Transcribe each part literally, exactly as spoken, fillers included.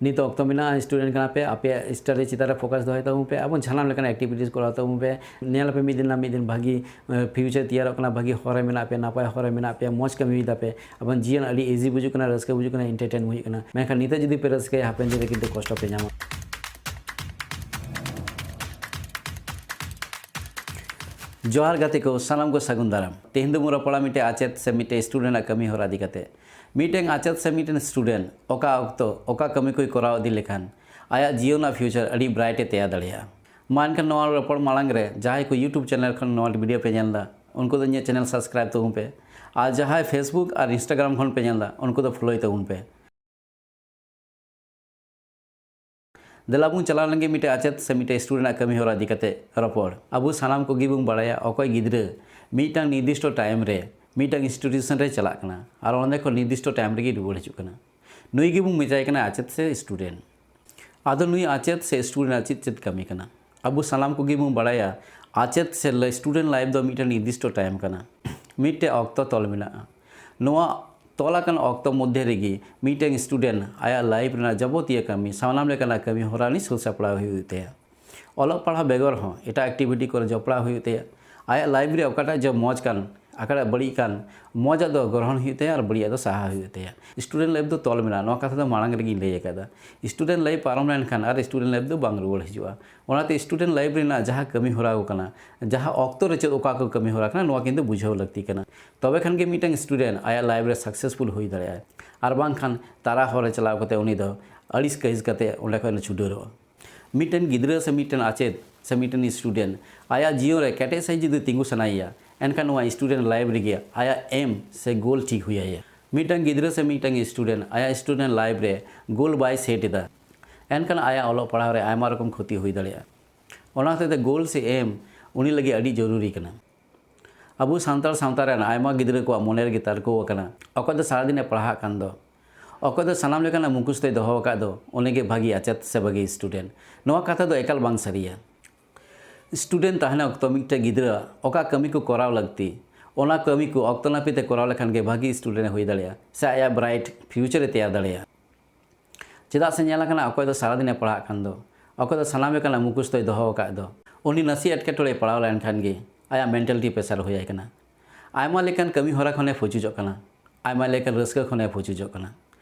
ᱱᱤᱛᱚᱜ ᱚᱠᱛᱚ ᱢᱮᱱᱟᱜᱼᱟ, student ᱠᱟᱱᱟ ᱯᱮ, ᱟᱯᱮᱭᱟᱜ study ᱪᱮᱛᱟᱱ ᱨᱮ focus ᱫᱚᱦᱚᱭ ᱛᱟᱵᱚᱱ ᱯᱮ, ᱟᱵᱚ ᱥᱟᱱᱟᱢ ᱞᱮᱠᱟᱱ activities ᱠᱚᱨᱟᱣ ᱛᱟᱵᱚᱱ ᱯᱮ᱾ ᱧᱮᱞ ᱟᱯᱮ ᱢᱤᱫ ᱫᱤᱱ ᱱᱟ ᱢᱤᱫ ᱫᱤᱱ ᱵᱷᱟᱹᱜᱤ, ᱮ, future ᱛᱮᱭᱟᱨᱚᱜ ᱠᱟᱱᱟ, ᱵᱷᱟᱹᱜᱤ ᱦᱚᱨ ᱨᱮ ᱢᱮᱱᱟᱜ ᱯᱮᱭᱟ, ᱱᱟᱯᱟᱭ ᱦᱚᱨ ᱨᱮ ᱢᱮᱱᱟᱜ ᱯᱮᱭᱟ, ᱢᱚᱡᱽ ᱠᱟᱹᱢᱤᱭᱮᱫᱟ ᱯᱮ, ᱟᱵᱚᱱ ᱡᱤᱭᱚᱱ ᱟᱹᱰᱤ easy ᱵᱩᱡᱩᱜ ᱠᱟᱱᱟ, ᱨᱟᱹᱥᱠᱟᱹ ᱵᱩᱡᱩᱜ ᱠᱟᱱᱟ, entertain ᱵᱩᱡᱩᱜ ᱠᱟᱱᱟ᱾ ᱢᱮᱱᱠᱷᱟᱱ ᱱᱤᱛᱚᱜ ᱡᱩᱫᱤ ᱯᱮ ᱨᱟᱹᱥᱠᱟᱹᱭᱟ, ᱦᱟᱯᱮᱱ ᱫᱤᱱ ᱨᱮ ᱠᱤᱱᱛᱩ ᱠᱚᱥᱴᱚ ᱯᱮ ᱧᱟᱢᱟ᱾ ᱡᱚᱦᱟᱨ ᱜᱟᱛᱮ ᱠᱚ, ᱥᱟᱱᱟᱢ ᱠᱚ ᱥᱟᱹᱜᱩᱱ ᱫᱟᱨᱟᱢ᱾ ᱛᱮᱦᱮᱧ ᱫᱚᱵᱚᱱ ᱨᱚᱯᱚᱲᱟ ᱢᱤᱫᱴᱮᱱ ᱟᱪᱮᱫ ᱥᱮ ᱢᱤᱫᱴᱮᱱ student ᱟᱜ ᱠᱟᱹᱢᱤ ᱦᱚᱨᱟ ᱤᱫᱤ ᱠᱟᱛᱮ᱾ ᱢᱤᱫᱴᱮᱱ ᱟᱪᱮᱫ ᱥᱮ ᱢᱤᱫᱴᱮᱱ student ᱚᱠᱟ ᱚᱠᱛᱚ ᱚᱠᱟ ᱠᱟᱹᱢᱤ ᱠᱚᱭ ᱠᱚᱨᱟᱣ ᱤᱫᱤ ᱞᱮᱠᱷᱟᱱ ᱟᱭᱟᱜ ᱡᱤᱭᱚᱱ ᱟᱜ future ᱟᱹᱰᱤ bright ᱮ ᱛᱮᱭᱟᱨ ᱫᱟᱲᱮᱭᱟᱜᱼᱟ᱾ ᱢᱟ ᱮᱱᱠᱷᱟᱱ ᱱᱚᱣᱟ ᱨᱚᱯᱚᱲ ᱢᱟᱲᱟᱝ ᱨᱮ ᱡᱟᱦᱟᱸᱭ ᱠᱚ YouTube channel ᱠᱷᱚᱱ ᱱᱚᱣᱟ video ᱯᱮ ᱧᱮᱞ ᱮᱫᱟ, ᱩᱱᱠᱩ ᱫᱚ ᱤᱧᱟᱹᱜ channel subscribe ᱛᱟᱵᱚᱱ ᱯᱮ᱾ ᱟᱨ ᱡᱟᱦᱟᱸᱭ Facebook ᱟᱨ Instagram ᱠᱷᱚᱱ ᱯᱮ ᱧᱮᱞ ᱮᱫᱟ, ᱩᱱᱠᱩ ᱫᱚ follow ᱛᱟᱵᱚᱱ ᱯᱮ᱾ ᱫᱮᱞᱟ ᱵᱚᱱ ᱪᱟᱞᱟᱣ ᱞᱮᱱᱜᱮ ᱢᱤᱫᱴᱮᱡ ᱟᱪᱮᱫ ᱥᱮ ᱢᱤᱫᱴᱮᱡ student ᱟᱜ ᱠᱟᱹᱢᱤ ᱦᱚᱨᱟ ᱤᱫᱤ ᱠᱟᱛᱮ ᱨᱚᱯᱚᱲ᱾ ᱟᱵᱚ ᱥᱟᱱᱟᱢ ᱠᱚᱜᱮ ᱵᱚᱱ ᱵᱟᱲᱟᱭᱟ, ᱚᱠᱚᱭ ᱜᱤᱫᱽᱨᱟᱹ ᱢᱤᱫᱴᱟᱝ ᱱᱤᱨᱫᱤᱥᱴᱚ time ᱨᱮ ᱢᱤᱫᱴᱟᱝ institution ᱨᱮ ᱪᱟᱞᱟᱜ ᱠᱟᱱᱟ ᱟᱨ ᱚᱸᱰᱮ ᱠᱷᱚᱱ ᱱᱤᱨᱫᱤᱥᱴᱚ time ᱨᱮᱜᱮ ᱨᱩᱣᱟᱹᱲ ᱦᱤᱡᱩᱜ ᱠᱟᱱᱟ, ᱱᱩᱭ ᱜᱮᱵᱚᱱ ᱢᱮᱛᱟᱭ ᱠᱟᱱᱟ ᱟᱪᱮᱫ ᱥᱮ student᱾ ᱟᱫᱚ ᱱᱩᱭ ᱟᱪᱮᱫ ᱥᱮ student ᱟᱜ ᱪᱮᱫ ᱪᱮᱫ ᱠᱟᱹᱢᱤ ᱠᱟᱱᱟ? ᱟᱵᱚ ᱥᱟᱱᱟᱢ ᱠᱚᱜᱮ ᱵᱚᱱ ᱵᱟᱲᱟᱭᱟ, ᱟᱪᱮᱫ ᱥᱮ student life ᱫᱚ ᱢᱤᱫᱴᱮᱱ ᱱᱤᱨᱫᱤᱥᱴᱚ time ᱠᱟᱱᱟ, ᱢᱤᱫᱴᱮᱡ ᱚᱠᱛᱚ ᱛᱚᱞ ᱢᱮᱱᱟᱜᱼᱟ᱾ ᱱᱚᱣᱟ ᱛᱚᱞ ᱟᱠᱟᱱ ᱚᱠᱛᱚ ᱢᱚᱫᱽᱫᱷᱮ ᱨᱮᱜᱮ ᱢᱤᱫᱴᱮᱱ student ᱟᱭᱟᱜ life ᱨᱮᱱᱟᱜ ᱡᱟᱵᱚᱛᱤᱭᱚ ᱠᱟᱹᱢᱤ, ᱥᱟᱱᱟᱢ ᱞᱮᱠᱟᱱᱟᱜ ᱠᱟᱹᱢᱤ ᱦᱚᱨᱟ ᱨᱮ ᱥᱟᱹᱛ ᱥᱟᱯᱲᱟᱣ ᱦᱩᱭᱩᱜ ᱛᱟᱭᱟ᱾ ᱚᱞᱚᱜ ᱯᱟᱲᱦᱟᱣ ᱵᱮᱜᱚᱨ ᱦᱚᱸ ᱮᱴᱟᱜ activity ᱠᱚᱨᱮ ᱡᱚᱯᱲᱟᱣ ᱦᱩᱭᱩᱜ ᱛᱟᱭᱟ᱾ ᱟᱭᱟᱜ life ᱨᱮ ᱚᱠᱟᱴᱟᱜ ᱡᱮ ᱢᱚᱡᱽ ᱠᱟᱱ, ᱚᱠᱟᱴᱟᱜ ᱵᱟᱹᱲᱤᱡ ᱠᱟᱱ, ᱢᱚᱡᱟᱜ ᱫᱚ ᱜᱨᱚᱦᱚᱱ ᱦᱩᱭᱩᱜ ᱛᱟᱭᱟ ᱟᱨ ᱵᱟᱹᱲᱤᱡᱟᱜ ᱫᱚ ᱥᱟᱦᱟ ᱦᱩᱭᱩᱜ ᱛᱟᱭᱟ᱾ Student life ᱫᱚ ᱛᱚᱞ ᱢᱮᱱᱟᱜᱼᱟ, ᱱᱚᱣᱟ ᱠᱟᱛᱷᱟ ᱫᱚ ᱢᱟᱲᱟᱝ ᱨᱮᱜᱮᱧ ᱞᱟᱹᱭ ᱟᱠᱟᱫᱟ᱾ Student life ᱯᱟᱨᱚᱢ ᱞᱮᱱᱠᱷᱟᱱ ᱟᱨ student life ᱫᱚ ᱵᱟᱝ ᱨᱩᱣᱟᱹᱲ ᱦᱤᱡᱩᱜᱼᱟ᱾ ᱚᱱᱟᱛᱮ student life ᱨᱮᱱᱟᱜ ᱡᱟᱦᱟᱸ ᱠᱟᱹᱢᱤ ᱦᱚᱨᱟ ᱠᱚ ᱠᱟᱱᱟ, ᱡᱟᱦᱟᱸ ᱚᱠᱛᱚ ᱨᱮ ᱪᱮᱫ ᱚᱠᱟ ᱠᱚ ᱠᱟᱹᱢᱤ ᱦᱚᱨᱟ ᱠᱟᱱᱟ, ᱱᱚᱣᱟ ᱠᱤᱱᱛᱩ ᱵᱩᱡᱷᱟᱹᱣ ᱞᱟᱹᱠᱛᱤ ᱠᱟᱱᱟ᱾ ᱛᱚᱵᱮ ᱠᱷᱟᱱ ᱜᱮ ᱢᱤᱫᱴᱟᱝ student ᱟᱭᱟᱜ life ᱨᱮ successful ᱦᱩᱭ ᱫᱟᱲᱮᱭᱟᱜᱼᱟ, ᱟᱨ ᱵᱟᱝᱠᱷᱟᱱ ᱛᱟᱨᱟ ᱦᱚᱨ ᱨᱮ ᱪᱟᱞᱟᱣ ᱠᱟᱛᱮ ᱩᱱᱤ ᱫᱚ ᱟᱹᱲᱤᱥ ᱠᱟᱹᱦᱤᱥ ᱠᱟᱛᱮ ᱚᱸᱰᱮ ᱠᱷᱚᱱ ᱮ ᱪᱷᱩᱰᱟᱹᱨᱚᱜᱼᱟ᱾ ᱢᱤᱫᱴᱮᱱ ᱜᱤᱫᱽᱨᱟᱹ ᱥᱮ ᱢᱤᱫᱴᱮᱱ ᱟᱪᱮᱫ ᱥᱮ ᱢᱤᱫᱴᱮᱱ student ᱟᱭᱟᱜ ᱡᱤᱭᱚᱱ ᱨᱮ ᱠᱮᱴᱮᱡ ᱥᱟᱺᱦᱤᱡ ᱡᱩᱫᱤ ᱛᱤᱸᱜᱩ ᱥᱟᱱᱟᱭᱮᱭᱟ, ᱮᱱᱠᱷᱟᱱ ᱱᱚᱣᱟ student life ᱨᱮᱜᱮ ᱟᱭᱟᱜ aim ᱥᱮ goal ᱴᱷᱤᱠ ᱦᱩᱭ ᱟᱭᱟ᱾ ᱢᱤᱫᱴᱟᱝ ᱜᱤᱫᱽᱨᱟᱹ ᱥᱮ ᱢᱤᱫᱴᱟᱝ student ᱟᱭᱟᱜ student life ᱨᱮ goal ᱵᱟᱭ set ᱮᱫᱟ, ᱮᱱᱠᱷᱟᱱ ᱟᱭᱟᱜ ᱚᱞᱚᱜ ᱯᱟᱲᱦᱟᱣ ᱨᱮ ᱟᱭᱢᱟ ᱨᱚᱠᱚᱢ ᱠᱷᱚᱛᱤ ᱦᱩᱭ ᱫᱟᱲᱮᱭᱟᱜᱼᱟ᱾ ᱚᱱᱟ ᱦᱚᱛᱮᱡ ᱛᱮ goal ᱥᱮ aim ᱩᱱᱤ ᱞᱟᱹᱜᱤᱫ ᱟᱹᱰᱤ ᱡᱚᱨᱩᱨᱤ ᱠᱟᱱᱟ᱾ ᱟᱵᱚ ᱥᱟᱱᱛᱟᱲ ᱥᱟᱶᱛᱟ ᱨᱮᱱ ᱟᱭᱢᱟ ᱜᱤᱫᱽᱨᱟᱹ ᱠᱚᱣᱟᱜ ᱢᱚᱱᱮ ᱨᱮᱜᱮ ᱛᱟᱨᱠᱚ ᱟᱠᱟᱱᱟ, ᱚᱠᱚᱭ ᱫᱚ ᱥᱟᱨᱟᱫᱤᱱᱮ ᱯᱟᱲᱦᱟᱜ ᱠᱟᱱ ᱫᱚ, ᱚᱠᱚᱭ ᱫᱚ ᱥᱟᱱᱟᱢ ᱞᱮᱠᱟᱱᱟᱜ ᱢᱩᱠᱷᱚᱥᱛᱚᱭ ᱫᱚᱦᱚ ᱟᱠᱟᱫ ᱫᱚ, ᱩᱱᱤᱜᱮ ᱵᱷᱟᱹᱜᱤ ᱟᱪᱮᱫ ᱥᱮ ᱵᱷᱟᱹᱜᱤ student᱾ ᱱᱚᱣᱟ ᱠᱟᱛᱷᱟ ᱫᱚ ᱮᱠᱟᱞ ᱵᱟᱝ ᱥᱟᱹᱨᱤᱭᱟ᱾ Student ᱛᱟᱦᱮᱱ ᱚᱠᱛᱚ ᱢᱤᱫᱴᱮᱡ ᱜᱤᱫᱽᱨᱟᱹ ᱚᱠᱟ ᱠᱟᱹᱢᱤ ᱠᱚ ᱠᱚᱨᱟᱣ ᱞᱟᱹᱠᱛᱤ, ᱚᱱᱟ ᱠᱟᱹᱢᱤ ᱠᱚ ᱚᱠᱛᱚ ᱱᱟᱹᱯᱤᱛ ᱮ ᱠᱚᱨᱟᱣ ᱞᱮᱠᱷᱟᱱ ᱜᱮ ᱵᱷᱟᱹᱜᱤ student ᱮ ᱦᱩᱭ ᱫᱟᱲᱮᱭᱟᱜᱼᱟ ᱥᱮ ᱟᱭᱟᱜ bright future ᱮ ᱛᱮᱭᱟᱨ ᱫᱟᱲᱮᱭᱟᱜᱼᱟ᱾ ᱪᱮᱫᱟᱜ ᱥᱮ ᱧᱮᱞ ᱟᱠᱟᱱᱟ, ᱚᱠᱚᱭ ᱫᱚ ᱥᱟᱨᱟᱫᱤᱱᱮ ᱯᱟᱲᱦᱟᱜ ᱠᱷᱟᱱ ᱫᱚ, ᱚᱠᱚᱭ ᱫᱚ ᱥᱟᱱᱟᱢ ᱞᱮᱠᱟᱱᱟᱜ ᱢᱩᱠᱷᱚᱥᱛᱚᱭ ᱫᱚᱦᱚ ᱟᱠᱟᱫ ᱫᱚ, ᱩᱱᱤ ᱱᱟᱥᱮ ᱮᱴᱠᱮᱴᱚᱬᱮ ᱯᱟᱲᱟᱣ ᱞᱮᱱᱠᱷᱟᱱ ᱜᱮ ᱟᱭᱟᱜ mentality pressure ᱦᱩᱭ ᱟᱭ ᱠᱟᱱᱟ᱾ ᱟᱭᱢᱟ ᱞᱮᱠᱟᱱ ᱠᱟᱹᱢᱤ ᱦᱚᱨᱟ ᱠᱷᱚᱱᱮ ᱯᱩᱪᱩᱡᱚᱜ ᱠᱟᱱᱟ, ᱟᱭᱢᱟ ᱞᱮᱠᱟᱱ ᱨᱟᱹᱥᱠᱟᱹ ᱠᱷᱚᱱᱮ ᱯᱩᱪᱩᱡᱚᱜ ᱠᱟᱱᱟ᱾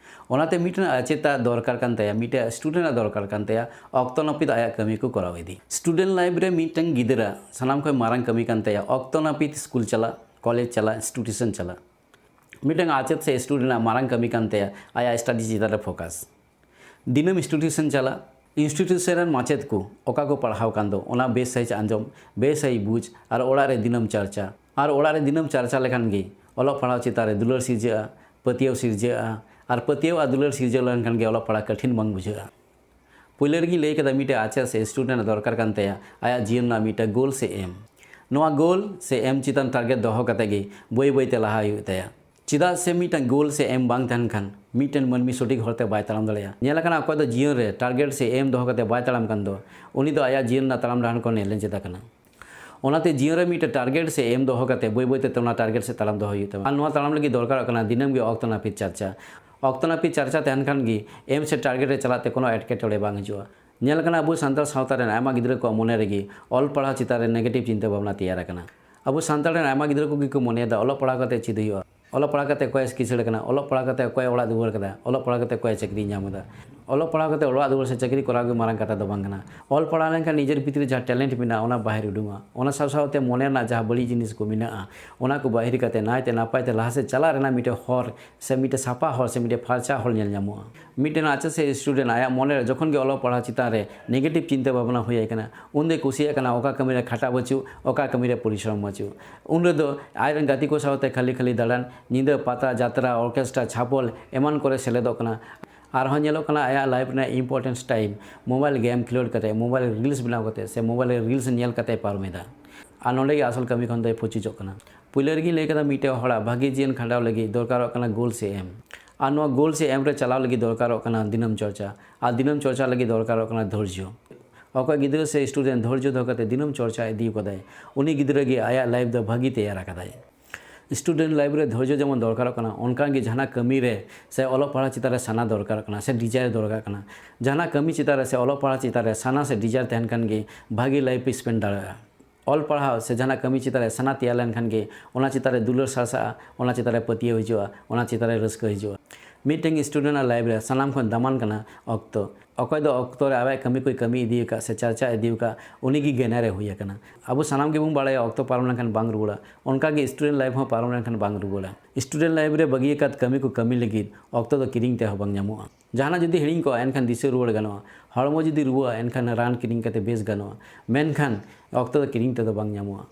ᱚᱱᱟᱛᱮ ᱢᱤᱫᱴᱮᱱ ᱟᱪᱮᱛᱟᱜ ᱫᱚᱨᱠᱟᱨ ᱠᱟᱱ ᱛᱟᱭᱟ, ᱢᱤᱫᱴᱮᱱ student ᱟᱜ ᱫᱚᱨᱠᱟᱨ ᱠᱟᱱ ᱛᱟᱭᱟ, ᱚᱠᱛᱚ ᱱᱟᱹᱯᱤᱛ ᱟᱭᱟᱜ ᱠᱟᱹᱢᱤ ᱠᱚ ᱠᱚᱨᱟᱣ ᱤᱫᱤ᱾ Student life ᱨᱮ ᱢᱤᱫᱴᱮᱱ ᱜᱤᱫᱽᱨᱟᱹ ᱥᱟᱱᱟᱢ ᱠᱷᱚᱱ ᱢᱟᱨᱟᱝ ᱠᱟᱹᱢᱤ ᱠᱟᱱ ᱛᱟᱭᱟ ᱚᱠᱛᱚ ᱱᱟᱹᱯᱤᱛ ᱥᱠᱩᱞ ᱪᱟᱞᱟᱜ, ᱠᱚᱞᱮᱡᱽ ᱪᱟᱞᱟᱜ, institution ᱪᱟᱞᱟᱜ᱾ ᱢᱤᱫᱴᱟᱝ ᱟᱪᱮᱫ ᱥᱮ student ᱟᱜ ᱢᱟᱨᱟᱝ ᱠᱟᱹᱢᱤ ᱠᱟᱱ ᱛᱟᱭᱟ ᱟᱭᱟᱜ study ᱪᱮᱛᱟᱱ ᱨᱮ focus᱾ ᱫᱤᱱᱟᱹᱢ institution ᱪᱟᱞᱟᱜ, institution ᱨᱮᱱ ᱢᱟᱪᱮᱫ ᱠᱚ ᱚᱠᱟ ᱠᱚ ᱯᱟᱲᱦᱟᱣ ᱠᱟᱱ ᱫᱚ, ᱚᱱᱟ ᱵᱮᱥ ᱥᱟᱺᱦᱤᱡ ᱟᱸᱡᱚᱢ, ᱵᱮᱥ ᱥᱟᱺᱦᱤᱡ ᱵᱩᱡᱽ ᱟᱨ ᱚᱲᱟᱜ ᱨᱮ ᱫᱤᱱᱟᱹᱢ ᱪᱟᱨᱪᱟ᱾ ᱟᱨ ᱚᱲᱟᱜ ᱨᱮ ᱫᱤᱱᱟᱹᱢ ᱪᱟᱨᱪᱟ ᱞᱮᱠᱷᱟᱱ ᱜᱮ ᱚᱞᱚᱜ ᱯᱟᱲᱦᱟᱣ ᱪᱮᱛᱟᱱ ᱨᱮ ᱫᱩᱞᱟᱹᱲ ᱥᱤᱨᱡᱟᱹᱜᱼᱟ, ᱯᱟᱹᱛᱭᱟᱹᱣ ᱥᱤᱨᱡᱟᱹᱜᱼᱟ᱾ ᱟᱨ ᱯᱟᱹᱛᱭᱟᱹᱣ ᱟᱨ ᱫᱩᱞᱟᱹᱲ ᱥᱤᱨᱡᱟᱹᱣ ᱞᱮᱱᱠᱷᱟᱱ ᱜᱮ ᱚᱞᱚᱜ ᱯᱟᱲᱦᱟᱜ ᱠᱟᱹᱴᱷᱤᱱ ᱵᱟᱝ ᱵᱩᱡᱷᱟᱹᱜᱼᱟ᱾ ᱯᱩᱭᱞᱟᱹ ᱨᱮᱜᱮᱧ ᱞᱟᱹᱭ ᱠᱮᱫᱟ, ᱢᱤᱫᱴᱮᱡ ᱟᱪᱮᱫ ᱥᱮ student ᱟᱜ ᱫᱚᱨᱠᱟᱨ ᱠᱟᱱ ᱛᱟᱭᱟ ᱟᱭᱟᱜ ᱡᱤᱭᱚᱱ ᱨᱮᱱᱟᱜ ᱢᱤᱫᱴᱮᱡ goal ᱥᱮ aim᱾ ᱱᱚᱣᱟ goal ᱥᱮ aim ᱪᱮᱛᱟᱱ target ᱫᱚᱦᱚ ᱠᱟᱛᱮ ᱜᱮ ᱵᱟᱹᱭ ᱵᱟᱹᱭ ᱛᱮ ᱞᱟᱦᱟ ᱦᱩᱭᱩᱜ ᱛᱟᱭᱟ᱾ ᱪᱮᱫᱟᱜ ᱥᱮ ᱢᱤᱫᱴᱟᱝ goal ᱥᱮ aim ᱵᱟᱝ ᱛᱟᱦᱮᱱ ᱠᱷᱟᱱ ᱢᱤᱫᱴᱮᱱ ᱢᱟᱹᱱᱢᱤ ᱥᱚᱴᱷᱤᱠ ᱦᱚᱨᱛᱮ ᱵᱟᱭ ᱛᱟᱲᱟᱢ ᱫᱟᱲᱮᱭᱟᱜᱼᱟ᱾ ᱧᱮᱞ ᱟᱠᱟᱱᱟ, ᱚᱠᱚᱭ ᱫᱚ ᱡᱤᱭᱚᱱ ᱨᱮ target ᱥᱮ aim ᱫᱚᱦᱚ ᱠᱟᱛᱮ ᱵᱟᱭ ᱛᱟᱲᱟᱢ ᱠᱟᱱ ᱫᱚ, ᱩᱱᱤ ᱫᱚ ᱟᱭᱟᱜ ᱡᱤᱭᱚᱱ ᱨᱮᱱᱟᱜ ᱛᱟᱲᱟᱢ ᱰᱟᱦᱟᱨ ᱠᱷᱚᱱᱮ ᱞᱮᱸᱡᱮᱫ ᱟᱠᱟᱱᱟ᱾ ᱚᱱᱟᱛᱮ ᱡᱤᱭᱚᱱ ᱨᱮ ᱢᱤᱫᱴᱮᱱ target ᱥᱮ aim ᱫᱚᱦᱚ ᱠᱟᱛᱮ ᱵᱟᱹᱭ ᱵᱟᱹᱭ ᱛᱮ ᱚᱱᱟ target ᱥᱮᱫ ᱛᱟᱲᱟᱢ ᱫᱚᱦᱚ ᱦᱩᱭᱩᱜ ᱛᱟᱢᱟ᱾ ᱟᱨ ᱱᱚᱣᱟ ᱛᱟᱲᱟᱢ ᱞᱟᱹᱜᱤᱫ ᱫᱚᱨᱠᱟᱨᱚᱜ ᱠᱟᱱᱟ ᱫᱤᱱᱟᱹᱢ ᱜᱮ ᱚᱠᱛᱚ ᱱᱟᱹᱯᱤᱛ ᱪᱟᱨᱪᱟ᱾ ᱚᱠᱛᱚ ᱱᱟᱹᱯᱤᱛ ᱪᱟᱨᱪᱟ ᱛᱟᱦᱮᱱ ᱠᱷᱟᱱ ᱜᱮ aim ᱥᱮ target ᱨᱮ ᱪᱟᱞᱟᱜ ᱛᱮ ᱠᱳᱱᱳ ᱮᱴᱠᱮᱴᱚᱬᱮ ᱵᱟᱝ ᱦᱤᱡᱩᱜᱼᱟ᱾ ᱧᱮᱞ ᱟᱠᱟᱱᱟ, ᱟᱵᱚ ᱥᱟᱱᱛᱟᱲ ᱥᱟᱶᱛᱟ ᱨᱮᱱ ᱟᱭᱢᱟ ᱜᱤᱫᱽᱨᱟᱹ ᱠᱚᱣᱟᱜ ᱢᱚᱱᱮ ᱨᱮᱜᱮ ᱚᱞ ᱯᱟᱲᱦᱟᱣ ᱪᱮᱛᱟᱱ ᱨᱮ negative ᱪᱤᱱᱛᱟᱹ ᱵᱷᱟᱵᱽᱱᱟ ᱛᱮᱭᱟᱨ ᱟᱠᱟᱱᱟ᱾ ᱟᱵᱚ ᱥᱟᱱᱛᱟᱲ ᱨᱮᱱ ᱟᱭᱢᱟ ᱜᱤᱫᱽᱨᱟᱹ ᱠᱚᱜᱮ ᱠᱚ ᱢᱚᱱᱮᱭᱮᱫᱟ, ᱚᱞᱚᱜ ᱯᱟᱲᱦᱟᱣ ᱠᱟᱛᱮ ᱪᱮᱫ ᱦᱩᱭᱩᱜᱼᱟ? ᱚᱞᱚᱜ ᱯᱟᱲᱦᱟᱣ ᱠᱟᱛᱮ ᱚᱠᱚᱭ ᱠᱤᱥᱟᱹᱬ ᱠᱟᱱᱟ? ᱚᱞᱚᱜ ᱯᱟᱲᱦᱟᱣ ᱠᱟᱛᱮ ᱚᱠᱚᱭ ᱚᱲᱟᱜ ᱫᱩᱣᱟᱹᱨ ᱠᱟᱫᱟ? ᱚᱞᱚᱜ ᱯᱟᱲᱦᱟᱣ ᱠᱟᱛᱮ ᱚᱠᱚᱭ ᱪᱟᱹᱠᱨᱤ ᱧᱟᱢ ᱮᱫᱟ? ᱚᱞᱚᱜ ᱯᱟᱲᱦᱟᱣ ᱠᱟᱛᱮ ᱚᱲᱟᱜ ᱫᱩᱣᱟᱹᱨ ᱥᱮ ᱪᱟᱹᱠᱨᱤ ᱠᱚᱨᱟᱣ ᱜᱮ ᱢᱟᱨᱟᱝ ᱠᱟᱛᱷᱟ ᱫᱚ ᱵᱟᱝ ᱠᱟᱱᱟ᱾ ᱚᱞ ᱯᱟᱲᱦᱟᱣ ᱞᱮᱱᱠᱷᱟᱱ ᱱᱤᱡᱮᱨ ᱵᱷᱤᱛᱨᱤ ᱡᱟᱦᱟᱸ talent ᱢᱮᱱᱟᱜᱼᱟ, ᱚᱱᱟ ᱵᱟᱦᱮᱨ ᱩᱰᱩᱝᱚᱜᱼᱟ᱾ ᱚᱱᱟ ᱥᱟᱶ ᱥᱟᱶᱛᱮ ᱢᱚᱱᱮ ᱨᱮᱱᱟᱜ ᱡᱟᱦᱟᱸ ᱵᱟᱹᱲᱤᱡ ᱡᱤᱱᱤᱥ ᱠᱚ ᱢᱮᱱᱟᱜᱼᱟ, ᱚᱱᱟ ᱠᱚ ᱵᱟᱹᱦᱤᱨ ᱠᱟᱛᱮ ᱱᱟᱭᱛᱮ ᱱᱟᱯᱟᱭ ᱛᱮ ᱞᱟᱦᱟ ᱥᱮᱫ ᱪᱟᱞᱟᱜ ᱨᱮᱱᱟᱜ ᱢᱤᱫᱴᱮᱱ ᱦᱚᱨ ᱥᱮ ᱢᱤᱫᱴᱮᱱ ᱥᱟᱯᱷᱟ ᱦᱚᱨ ᱥᱮ ᱢᱤᱫᱴᱮᱱ ᱯᱷᱟᱨᱪᱟ ᱦᱚᱨ ᱧᱮᱞ ᱧᱟᱢᱚᱜᱼᱟ᱾ ᱢᱤᱫᱴᱮᱱ ᱟᱪᱮᱫ ᱥᱮ student ᱟᱭᱟᱜ ᱢᱚᱱᱮ ᱨᱮ ᱡᱚᱠᱷᱚᱱ ᱜᱮ ᱚᱞᱚᱜ ᱯᱟᱲᱦᱟᱣ ᱪᱮᱛᱟᱱ ᱨᱮ negative ᱪᱤᱱᱛᱟᱹ ᱵᱷᱟᱵᱽᱱᱟ ᱦᱩᱭ ᱟᱭ ᱠᱟᱱᱟ, ᱩᱱ ᱫᱚᱭ ᱠᱩᱥᱤᱭᱟᱜ ᱠᱟᱱᱟ ᱚᱠᱟ ᱠᱟᱹᱢᱤ ᱨᱮ ᱠᱷᱟᱴᱟᱜ ᱵᱟᱹᱪᱩᱜ, ᱚᱠᱟ ᱠᱟᱹᱢᱤ ᱨᱮ ᱯᱚᱨᱤᱥᱨᱚᱢ ᱵᱟᱹᱪᱩᱜ᱾ ᱩᱱ ᱨᱮᱫᱚ ᱟᱡ ᱨᱮᱱ ᱜᱟᱛᱮ ᱠᱚ ᱥᱟᱶᱛᱮ ᱠᱷᱟᱹᱞᱤ ᱠᱷᱟᱹᱞᱤ ᱫᱟᱬᱟᱱ, ᱧᱤᱫᱟᱹ ᱯᱟᱛᱟ, ᱡᱟᱛᱨᱟ, orchestra, ᱪᱷᱟᱯᱚᱞ ᱮᱢᱟᱱ ᱠᱚᱨᱮ ᱥᱮᱞᱮᱫᱚᱜ ᱠᱟᱱᱟ᱾ ᱟᱨᱦᱚᱸ ᱧᱮᱞᱚᱜ ᱠᱟᱱᱟ ᱟᱭᱟᱜ life ᱨᱮᱱᱟᱜ importance time mobile game ᱠᱷᱮᱞᱳᱰ ᱠᱟᱛᱮ, mobile reels ᱵᱮᱱᱟᱣ ᱠᱟᱛᱮ ᱥᱮ mobile reels ᱧᱮᱞ ᱠᱟᱛᱮ ᱯᱟᱨᱚᱢ ᱮᱫᱟ᱾ ᱟᱨ ᱱᱚᱸᱰᱮ ᱜᱮ ᱟᱥᱚᱞ ᱠᱟᱹᱢᱤ ᱠᱷᱚᱱ ᱫᱚᱭ ᱯᱩᱪᱩᱡᱚᱜ ᱠᱟᱱᱟ᱾ ᱯᱩᱭᱞᱟᱹ ᱨᱮᱜᱮᱧ ᱞᱟᱹᱭ ᱠᱟᱫᱟ, ᱢᱤᱫᱴᱮᱡ ᱦᱚᱲᱟᱜ ᱵᱷᱟᱹᱜᱤ ᱡᱤᱭᱚᱱ ᱠᱷᱟᱸᱰᱟᱣ ᱞᱟᱹᱜᱤᱫ ᱫᱚᱨᱠᱟᱨᱚᱜ ᱠᱟᱱᱟ goal ᱥᱮ aim᱾ ᱟᱨ ᱱᱚᱣᱟ goal ᱥᱮ aim ᱨᱮ ᱪᱟᱞᱟᱣ ᱞᱟᱹᱜᱤᱫ ᱫᱚᱨᱠᱟᱨᱚᱜ ᱠᱟᱱᱟ ᱫᱤᱱᱟᱹᱢ ᱪᱚᱨᱪᱟ᱾ ᱟᱨ ᱫᱤᱱᱟᱹᱢ ᱪᱚᱨᱪᱟ ᱞᱟᱹᱜᱤᱫ ᱫᱚᱨᱠᱟᱨᱚᱜ ᱠᱟᱱᱟ ᱫᱷᱳᱨᱡᱚ᱾ ᱚᱠᱚᱭ ᱜᱤᱫᱽᱨᱟᱹ ᱥᱮ student ᱫᱷᱳᱨᱡᱚ ᱫᱚᱦᱚ ᱠᱟᱛᱮ ᱫᱤᱱᱟᱹᱢ ᱪᱚᱨᱪᱟ ᱤᱫᱤ ᱠᱟᱫᱟᱭ, ᱩᱱᱤ ᱜᱤᱫᱽᱨᱟᱹ ᱜᱮ ᱟᱭᱟᱜ life ᱫᱚ ᱵᱷᱟᱹᱜᱤ ᱛᱮᱭᱟᱨ ᱟᱠᱟᱫᱟᱭ᱾ ᱥᱴᱩᱰᱮᱱᱴ ᱞᱟᱭᱤᱯᱷ ᱨᱮ ᱫᱷᱳᱨᱡᱚ ᱡᱮᱢᱚᱱ ᱫᱚᱨᱠᱟᱨᱚᱜ ᱠᱟᱱᱟ, ᱚᱱᱠᱟᱜᱮ ᱡᱟᱦᱟᱱᱟᱜ ᱠᱟᱹᱢᱤ ᱨᱮ ᱥᱮ ᱚᱞᱚᱜ ᱯᱟᱲᱦᱟᱜ ᱪᱮᱛᱟᱱ ᱨᱮ ᱥᱟᱱᱟ ᱫᱚᱨᱠᱟᱨᱚᱜ ᱠᱟᱱᱟ, ᱥᱮ ᱰᱤᱡᱟᱭᱟᱨ ᱫᱚᱨᱠᱟᱨ ᱠᱟᱱᱟ᱾ ᱡᱟᱦᱟᱱᱟᱜ ᱠᱟᱹᱢᱤ ᱪᱮᱛᱟᱱ ᱨᱮ ᱥᱮ ᱚᱞᱚᱜ ᱯᱟᱲᱦᱟᱜ ᱪᱮᱛᱟᱱ ᱨᱮ ᱥᱟᱱᱟ ᱥᱮ ᱰᱤᱡᱟᱭᱟᱨ ᱛᱟᱦᱮᱱ ᱠᱷᱟᱱ ᱜᱮ ᱵᱷᱟᱜᱮ ᱞᱟᱭᱤᱯᱷ ᱯᱮ ᱥᱯᱮᱱᱰ ᱫᱟᱲᱮᱭᱟᱜᱼᱟ᱾ ᱚᱞ ᱯᱟᱲᱦᱟᱣ ᱥᱮ ᱡᱟᱦᱟᱱᱟᱜ ᱠᱟᱹᱢᱤ ᱪᱮᱛᱟᱱ ᱨᱮ ᱥᱟᱱᱟ ᱛᱮᱭᱟᱨ ᱞᱮᱱᱠᱷᱟᱱ ᱜᱮ ᱚᱱᱟ ᱪᱮᱛᱟᱱ ᱨᱮ ᱫᱩᱞᱟᱹᱲ ᱥᱟᱨᱥᱟᱜᱼᱟ, ᱚᱱᱟ ᱪᱮᱛᱟᱱ ᱨᱮ ᱯᱟᱹᱛᱭᱟᱹᱣ ᱦᱤᱡᱩᱜᱼᱟ, ᱚᱱᱟ ᱪᱮᱛᱟᱱ ᱨᱮ ᱨᱟᱹᱥᱠᱟᱹ ᱦᱤᱡᱩᱜᱼᱟ᱾ ᱢᱤᱫᱴᱮᱱ ᱥᱴᱩᱰᱮᱱᱴ ᱟᱜ ᱞᱟᱭᱤᱯᱷ ᱨᱮ ᱥᱟᱱᱟᱢ ᱠᱷᱚᱱ ᱫᱟᱢᱟᱱ ᱠᱟᱱᱟ ᱚᱠᱛᱚ᱾ ᱚᱠᱚᱭ ᱫᱚ ᱚᱠᱛᱚ ᱨᱮ ᱟᱭᱟᱜ ᱠᱟᱹᱢᱤ ᱠᱚᱭ ᱠᱟᱹᱢᱤ ᱤᱫᱤ ᱟᱠᱟᱫ ᱥᱮ ᱪᱟᱨᱪᱟ ᱤᱫᱤ ᱟᱠᱟᱫ, ᱩᱱᱤ ᱜᱮ ᱜᱮᱱᱟᱨ ᱮ ᱦᱩᱭ ᱟᱠᱟᱱᱟ᱾ ᱟᱵᱚ ᱥᱟᱱᱟᱢ ᱜᱮᱵᱚᱱ ᱵᱟᱲᱟᱭᱟ ᱚᱠᱛᱚ ᱯᱟᱨᱚᱢ ᱞᱮᱱᱠᱷᱟᱱ ᱵᱟᱝ ᱨᱩᱣᱟᱹᱲᱟ, ᱚᱱᱠᱟ ᱜᱮ ᱥᱴᱩᱰᱮᱱᱴ ᱞᱟᱭᱤᱯᱷ ᱦᱚᱸ ᱯᱟᱨᱚᱢ ᱞᱮᱱᱠᱷᱟᱱ ᱵᱟᱝ ᱨᱩᱣᱟᱹᱲᱟ᱾ ᱥᱴᱩᱰᱮᱱᱴ ᱞᱟᱭᱤᱯᱷ ᱨᱮ ᱵᱟᱹᱜᱤ ᱟᱠᱟᱫ ᱠᱟᱹᱢᱤ ᱠᱚ ᱠᱟᱹᱢᱤ ᱞᱟᱹᱜᱤᱫ ᱚᱠᱛᱚ ᱫᱚ ᱠᱤᱨᱤᱧ ᱛᱮᱦᱚᱸ ᱵᱟᱝ ᱧᱟᱢᱚᱜᱼᱟ᱾ ᱡᱟᱦᱟᱱᱟᱜ ᱡᱩᱫᱤ ᱦᱤᱲᱤᱧ ᱠᱚᱜᱼᱟ, ᱮᱱᱠᱷᱟᱱ ᱫᱤᱥᱟᱹ ᱨᱩᱣᱟᱹᱲ ᱜᱟᱱᱚᱜᱼᱟ᱾ ᱦᱚᱲᱢᱚ ᱡᱩᱫᱤ ᱨᱩᱣᱟᱹᱜᱼᱟ, ᱮᱱᱠᱷᱟᱱ ᱨᱟᱱ ᱠᱤᱨᱤᱧ ᱠᱟᱛᱮ ᱵᱮᱥ ᱜᱟᱱᱚᱜᱼᱟ, ᱢᱮᱱᱠᱷᱟᱱ ᱚᱠᱛᱚ ᱫᱚ ᱠᱤᱨᱤᱧ ᱛᱮᱫᱚ ᱵᱟᱝ ᱧᱟᱢᱚᱜᱼᱟ᱾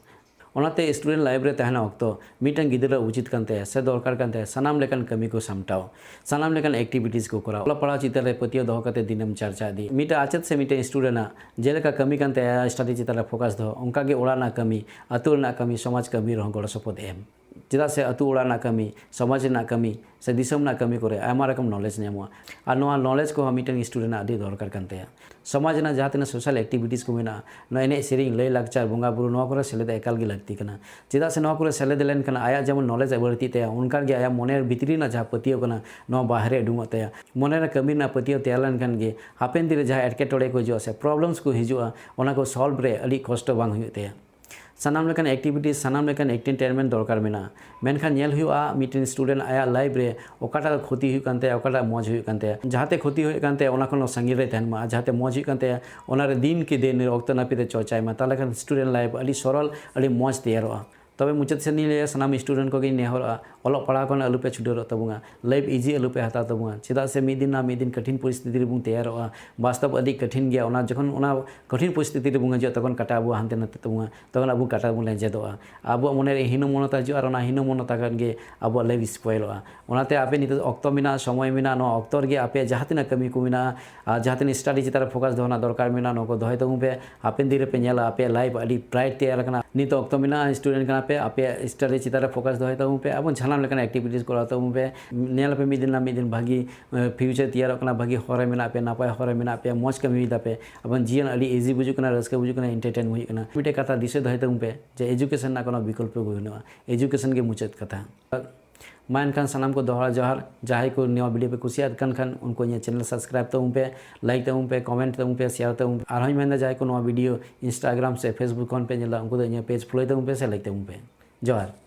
ᱚᱱᱟᱛᱮ ᱥᱴᱩᱰᱮᱱᱴ ᱞᱟᱭᱤᱯᱷ ᱨᱮ ᱛᱟᱦᱮᱱ ᱚᱠᱛᱚ ᱢᱤᱫᱴᱟᱝ ᱜᱤᱫᱽᱨᱟᱹ ᱩᱪᱤᱛ ᱠᱟᱱ ᱛᱟᱭᱟ ᱥᱮ ᱫᱚᱨᱠᱟᱨ ᱠᱟᱱ ᱛᱟᱭᱟ ᱥᱟᱱᱟᱢ ᱞᱮᱠᱟᱱ ᱠᱟᱹᱢᱤ ᱠᱚ ᱥᱟᱢᱴᱟᱣ, ᱥᱟᱱᱟᱢ ᱞᱮᱠᱟᱱ ᱮᱠᱴᱤᱵᱷᱤᱴᱤᱥ ᱠᱚ ᱠᱚᱨᱟᱣ, ᱚᱞᱚᱜ ᱯᱟᱲᱦᱟᱣ ᱪᱮᱛᱟᱱ ᱨᱮ ᱯᱟᱹᱛᱭᱟᱹᱣ ᱫᱚᱦᱚ ᱠᱟᱛᱮ ᱫᱤᱱᱮᱢ ᱪᱟᱨᱪᱟ ᱤᱫᱤ᱾ ᱢᱤᱫᱴᱟᱝ ᱟᱪᱮᱫ ᱥᱮ ᱢᱤᱫᱴᱟᱝ ᱥᱴᱩᱰᱮᱱᱴ ᱟᱜ ᱡᱮᱞᱮᱠᱟ ᱠᱟᱹᱢᱤ ᱠᱟᱱ ᱛᱟᱭᱟ ᱥᱴᱟᱰᱤ ᱪᱮᱛᱟᱱ ᱨᱮ ᱯᱷᱳᱠᱟᱥ ᱫᱚᱦᱚ, ᱚᱱᱠᱟᱜᱮ ᱚᱲᱟᱜ ᱨᱮᱱᱟᱜ ᱠᱟᱹᱢᱤ, ᱟᱹᱛᱩ ᱨᱮᱱᱟᱜ ᱠᱟᱹᱢᱤ, ᱥᱚᱢᱟᱡᱽ ᱠᱟᱹᱢᱤ ᱨᱮᱦᱚᱸ ᱜᱚᱲᱚ ᱥᱚᱯᱚᱦᱚᱫ ᱮᱢ᱾ ᱪᱮᱫᱟᱜ ᱥᱮ ᱟᱹᱛᱩ ᱚᱲᱟᱜ ᱨᱮᱱᱟᱜ ᱠᱟᱹᱢᱤ, ᱥᱚᱢᱟᱡᱽ ᱨᱮᱱᱟᱜ ᱠᱟᱹᱢᱤ ᱥᱮ ᱫᱤᱥᱚᱢ ᱨᱮᱱᱟᱜ ᱠᱟᱹᱢᱤ ᱠᱚᱨᱮ ᱟᱭᱢᱟ ᱨᱚᱠᱚᱢ ᱱᱚᱞᱮᱡᱽ ᱧᱟᱢᱚᱜᱼᱟ᱾ ᱟᱨ ᱱᱚᱣᱟ ᱱᱚᱞᱮᱡᱽ ᱠᱚᱦᱚᱸ ᱢᱤᱫᱴᱮᱱ ᱥᱴᱩᱰᱮᱱᱴ ᱟᱜ ᱟᱹᱰᱤ ᱫᱚᱨᱠᱟᱨ ᱠᱟᱱ ᱛᱟᱭᱟ᱾ ᱥᱚᱢᱟᱡᱽ ᱨᱮᱱᱟᱜ ᱡᱟᱦᱟᱸ ᱛᱤᱱᱟᱹᱜ ᱥᱳᱥᱟᱞ ᱮᱠᱴᱤᱵᱷᱤᱴᱤᱥ ᱠᱚ ᱢᱮᱱᱟᱜᱼᱟ, ᱱᱚᱣᱟ ᱮᱱᱮᱡ ᱥᱮᱨᱮᱧ, ᱞᱟᱹᱭ ᱞᱟᱠᱪᱟᱨ, ᱵᱚᱸᱜᱟ ᱵᱩᱨᱩ, ᱱᱚᱣᱟ ᱠᱚᱨᱮ ᱥᱮᱞᱮᱫ ᱮᱠᱟᱞ ᱜᱮ ᱞᱟᱹᱠᱛᱤ ᱠᱟᱱᱟ᱾ ᱪᱮᱫᱟᱜ ᱥᱮ ᱱᱚᱣᱟ ᱠᱚᱨᱮ ᱥᱮᱞᱮᱫ ᱞᱮᱱᱠᱷᱟᱱ ᱟᱭᱟᱜ ᱡᱮᱢᱚᱱ ᱱᱚᱞᱮᱡᱽ ᱵᱟᱹᱲᱛᱤᱜ ᱛᱟᱭᱟ, ᱚᱱᱠᱟᱜᱮ ᱟᱭᱟᱜ ᱢᱚᱱᱮ ᱵᱷᱤᱛᱨᱤ ᱨᱮᱱᱟᱜ ᱡᱟᱦᱟᱸ ᱯᱟᱹᱛᱭᱟᱹᱣ ᱠᱟᱱᱟ, ᱱᱚᱣᱟ ᱵᱟᱦᱨᱮ ᱩᱰᱩᱝᱚᱜ ᱛᱟᱭᱟ᱾ ᱢᱚᱱᱮ ᱨᱮ ᱠᱟᱹᱢᱤ ᱨᱮᱱᱟᱜ ᱯᱟᱹᱛᱭᱟᱹᱣ ᱛᱮᱭᱟᱨ ᱞᱮᱱᱠᱷᱟᱱ ᱜᱮ ᱦᱟᱯᱮᱱ ᱫᱤᱱ ᱨᱮ ᱡᱟᱦᱟᱸ ᱮᱴᱠᱮᱴᱚᱬᱮ ᱠᱚ ᱦᱤᱡᱩᱜᱼᱟ ᱥᱮ ᱯᱨᱚᱵᱞᱮᱢᱥ ᱠᱚ ᱦᱤᱡᱩᱜᱼᱟ, ᱚᱱᱟ ᱠᱚ ᱥᱚᱞᱵᱷ ᱨᱮ ᱟᱹᱰᱤ ᱠᱚᱥᱴᱚ ᱵᱟᱝ ᱦᱩᱭᱩᱜ ᱛᱟᱭᱟ᱾ ᱥᱟᱱᱟᱢ ᱞᱮᱠᱟᱱ ᱮᱠᱴᱤᱵᱷᱤᱴᱤ, ᱥᱟᱱᱟᱢ ᱞᱮᱠᱟᱱ ᱮᱱᱴᱟᱨᱴᱮᱱᱢᱮᱱᱴ ᱫᱚᱨᱠᱟᱨ ᱢᱮᱱᱟᱜᱼᱟ, ᱢᱮᱱᱠᱷᱟᱱ ᱧᱮᱞ ᱦᱩᱭᱩᱜᱼᱟ ᱢᱤᱫᱴᱮᱱ ᱥᱴᱩᱰᱮᱱᱴ ᱟᱭᱟᱜ ᱞᱟᱭᱤᱯᱷ ᱨᱮ ᱚᱠᱟᱴᱟᱜ ᱠᱷᱚᱛᱤ ᱦᱩᱭᱩᱜ ᱠᱟᱱ ᱛᱟᱭᱟ, ᱚᱠᱟᱴᱟᱜ ᱢᱚᱡᱽ ᱦᱩᱭᱩᱜ ᱠᱟᱱ ᱛᱟᱭᱟ᱾ ᱡᱟᱦᱟᱸᱛᱮ ᱠᱷᱚᱛᱤ ᱦᱩᱭᱩᱜ ᱠᱟᱱ ᱛᱟᱭᱟ, ᱚᱱᱟ ᱠᱷᱚᱱ ᱦᱚᱸ ᱥᱟᱺᱜᱤᱧ ᱨᱮ ᱛᱟᱦᱮᱱ ᱢᱟ, ᱟᱨ ᱡᱟᱦᱟᱸᱛᱮ ᱢᱚᱡᱽ ᱦᱩᱭᱩᱜ ᱠᱟᱱ ᱛᱟᱭᱟ, ᱚᱱᱟ ᱨᱮ ᱫᱤᱱ ᱠᱮ ᱫᱤᱱ ᱚᱠᱛᱚ ᱱᱟᱹᱯᱤᱛ ᱮ ᱪᱚᱨᱪᱟᱭ ᱢᱟ, ᱛᱟᱦᱚᱞᱮ ᱠᱷᱟᱱ ᱥᱴᱩᱰᱮᱱᱴ ᱞᱟᱭᱤᱯᱷ ᱟᱹᱰᱤ ᱥᱚᱨᱚᱞ, ᱟᱹᱰᱤ ᱢᱚᱡᱽ ᱛᱮᱭᱟᱨᱚᱜᱼᱟ᱾ ᱛᱚᱵᱮ ᱢᱩᱪᱟᱹᱫ ᱥᱮᱫ ᱤᱧ ᱞᱟᱹᱭᱟ, ᱥᱟᱱᱟᱢ ᱥᱴᱩᱰᱮᱱᱴ ᱠᱚᱜᱮᱧ ᱱᱮᱦᱚᱨᱚᱜᱼᱟ, ᱚᱞᱚᱜ ᱯᱟᱲᱦᱟᱣ ᱠᱷᱚᱱ ᱟᱞᱚᱯᱮ ᱪᱷᱩᱰᱟᱹᱨᱚᱜ ᱛᱟᱵᱚᱱᱟ, ᱞᱟᱭᱤᱯᱷ ᱤᱡᱤ ᱟᱞᱚᱯᱮ ᱦᱟᱛᱟᱣ ᱛᱟᱵᱚᱱᱟ᱾ ᱪᱮᱫᱟᱜ ᱥᱮ ᱢᱤᱫ ᱫᱤᱱ ᱱᱟ ᱢᱤᱫ ᱫᱤᱱ ᱠᱚᱴᱷᱤᱱ ᱯᱚᱨᱤᱥᱛᱷᱤᱛᱤ ᱨᱮᱵᱚᱱ ᱛᱮᱭᱟᱨᱚᱜᱼᱟ᱾ ᱵᱟᱥᱛᱚᱵ ᱟᱹᱰᱤ ᱠᱚᱴᱷᱤᱱ ᱜᱮᱭᱟ᱾ ᱚᱱᱟ ᱡᱚᱠᱷᱚᱱ ᱚᱱᱟ ᱠᱚᱴᱷᱤᱱ ᱯᱚᱨᱤᱥᱛᱷᱤᱛᱤ ᱨᱮᱵᱚᱱ ᱦᱤᱡᱩᱜᱼᱟ, ᱛᱚᱠᱷᱚᱱ ᱠᱟᱴᱟ ᱟᱵᱚ ᱦᱟᱱᱛᱮ ᱱᱟᱛᱮ ᱛᱟᱵᱚᱱᱟ, ᱛᱚᱠᱷᱚᱱ ᱟᱵᱚ ᱠᱟᱴᱟ ᱵᱚᱱ ᱞᱮᱸᱡᱮᱫᱚᱜᱼᱟ᱾ ᱟᱵᱚᱣᱟᱜ ᱢᱚᱱᱮ ᱨᱮ ᱦᱤᱱᱟᱹ ᱢᱚᱱᱚᱛᱟ ᱦᱤᱡᱩᱜᱼᱟ, ᱟᱨ ᱚᱱᱟ ᱦᱤᱱᱟᱹ ᱢᱚᱱᱚᱛᱟ ᱠᱷᱟᱱ ᱜᱮ ᱟᱵᱚᱣᱟᱜ ᱞᱟᱭᱤᱯᱷ ᱥᱯᱚᱭᱮᱞᱚᱜᱼᱟ᱾ ᱚᱱᱟᱛᱮ ᱟᱯᱮ ᱱᱤᱛᱚᱜ ᱚᱠᱛᱚ ᱢᱮᱱᱟᱜᱼᱟ, ᱥᱚᱢᱚᱭ ᱢᱮᱱᱟᱜᱼᱟ, ᱱᱚᱣᱟ ᱚᱠᱛᱚ ᱨᱮᱜᱮ ᱟᱯᱮᱭᱟᱜ ᱡᱟᱦᱟᱸ ᱛᱤᱱᱟᱹᱜ ᱠᱟᱹᱢᱤ ᱠᱚ ᱢᱮᱱᱟᱜᱼᱟ, ᱟᱨ ᱡᱟᱦᱟᱸ ᱛᱤᱱᱟᱹᱜ ᱥᱴᱟᱰᱤ ᱪᱮᱛᱟᱱ ᱨᱮ ᱯᱷᱳᱠᱟᱥ ᱫᱚᱦᱚ ᱨᱮᱱᱟᱜ ᱫᱚᱨᱠᱟᱨ ᱢᱮᱱᱟᱜᱼᱟ, ᱱᱚᱣᱟ ᱠᱚ ᱫᱚᱦᱚᱭ ᱛᱟᱵᱚᱱ ᱯᱮ᱾ ᱦᱟᱯᱮᱱ ᱫᱤᱱ ᱨᱮᱯᱮ ᱧᱮᱞᱟ ᱟᱯᱮᱭᱟᱜ ᱞᱟᱭᱤᱯᱷ ᱟᱹᱰᱤ ᱵᱨᱟᱭᱤᱴ ᱛᱮᱭᱟᱨ ᱟᱠᱟᱱᱟ᱾ ᱱᱤᱛᱚᱜ ᱚᱠᱛᱚ ᱢᱮᱱᱟᱜᱼᱟ, ᱥᱴᱩᱰᱮᱱᱴ ᱠᱟᱱᱟ ᱯᱮ, ᱟᱯᱮᱭᱟᱜ ᱥᱴᱟᱰᱤ ᱪᱮᱛᱟᱱ ᱨᱮ ᱯᱷᱳᱠᱟᱥ ᱫᱚᱦᱚᱭ ᱛᱟᱵᱚᱱ ᱯᱮ᱾ ᱟᱵᱚ ᱥᱟᱱᱟᱢ ᱞᱮᱠᱟᱱ ᱮᱠᱴᱤᱵᱷᱤᱴᱤᱥ ᱠᱚᱨᱟᱣ ᱛᱟᱵᱚᱱ ᱯᱮ᱾ ᱧᱮᱞ ᱟᱯᱮ ᱢᱤᱫ ᱫᱤᱱ ᱱᱟ ᱢᱤᱫ ᱫᱤᱱ ᱵᱷᱟᱹᱜᱤ ᱯᱷᱤᱭᱩᱪᱟᱨ ᱛᱮᱭᱟᱨᱚᱜ ᱠᱟᱱᱟ, ᱵᱷᱟᱹᱜᱤ ᱦᱚᱨ ᱨᱮ ᱢᱮᱱᱟᱜ ᱯᱮᱭᱟ, ᱱᱟᱯᱟᱭ ᱦᱚᱨ ᱨᱮ ᱢᱮᱱᱟᱜ ᱯᱮᱭᱟ᱾ ᱟᱵᱚ ᱡᱤᱭᱚᱱ ᱟᱹᱰᱤ ᱤᱡᱤ ᱵᱩᱡᱩᱜ ᱠᱟᱱᱟ, ᱨᱟᱹᱥᱠᱟᱹ ᱵᱩᱡᱩᱜ ᱠᱟᱱᱟ, ᱮᱱᱴᱟᱨᱴᱮᱱ ᱵᱩᱡᱩᱜ ᱠᱟᱱᱟ᱾ ᱢᱤᱫᱴᱮᱡ ᱠᱟᱛᱷᱟ ᱫᱤᱥᱟᱹ ᱫᱚᱦᱚᱭ ᱛᱟᱵᱚᱱ ᱯᱮ ᱡᱮ ᱮᱡᱩᱠᱮᱥᱚᱱ ᱨᱮᱱᱟᱜ ᱠᱳᱱᱳ ᱵᱤᱠᱚᱞᱯᱚ ᱜᱮ ᱵᱟᱹᱱᱩᱜᱼᱟ, ᱮᱡᱩᱠᱮᱥᱚᱱ ᱜᱮ ᱢᱩᱪᱟᱹᱫ ᱠᱟᱛᱷᱟ᱾ ᱢᱟ ᱮᱱᱠᱷᱟᱱ ᱥᱟᱱᱟᱢ ᱠᱚ ᱫᱚᱦᱲᱟ ᱡᱚᱦᱟᱨ᱾ ᱡᱟᱦᱟᱸᱭ ᱠᱚ ᱱᱚᱣᱟ ᱵᱷᱤᱰᱤᱭᱳ ᱯᱮ ᱠᱩᱥᱤᱭᱟᱫ ᱠᱟᱱ ᱠᱷᱟᱱ, ᱩᱱᱠᱩ ᱤᱧᱟᱹᱜ ᱪᱮᱱᱮᱞ ᱥᱟᱵᱥᱠᱨᱟᱭᱤᱵ ᱛᱟᱵᱚᱱ ᱯᱮ, ᱞᱟᱭᱤᱠ ᱛᱟᱵᱚᱱ ᱯᱮ, ᱠᱚᱢᱮᱱᱴ ᱛᱟᱵᱚᱱ ᱯᱮ, ᱥᱮᱭᱟᱨ ᱛᱟᱵᱚᱱ ᱯᱮ᱾ ᱟᱨᱦᱚᱸᱧ ᱢᱮᱱᱫᱟ, ᱡᱟᱦᱟᱸᱭ ᱠᱚ ᱱᱚᱣᱟ ᱵᱷᱤᱰᱤᱭᱳ ᱤᱱᱥᱴᱟᱜᱨᱟᱢ ᱥᱮ ᱯᱷᱮᱥᱵᱩᱠ ᱠᱷᱚᱱ ᱯᱮ ᱧᱮᱞᱟ, ᱩᱱᱠᱩ ᱫᱚ ᱤᱧᱟᱹᱜ ᱯᱮᱡᱽ ᱯᱷᱚᱞᱳᱭ ᱛᱟᱵᱚᱱ ᱯᱮ ᱥᱮ ᱞᱟᱭᱤᱠ ᱛᱟᱵᱚᱱ ᱯᱮ᱾ ᱡᱚᱦᱟᱨ᱾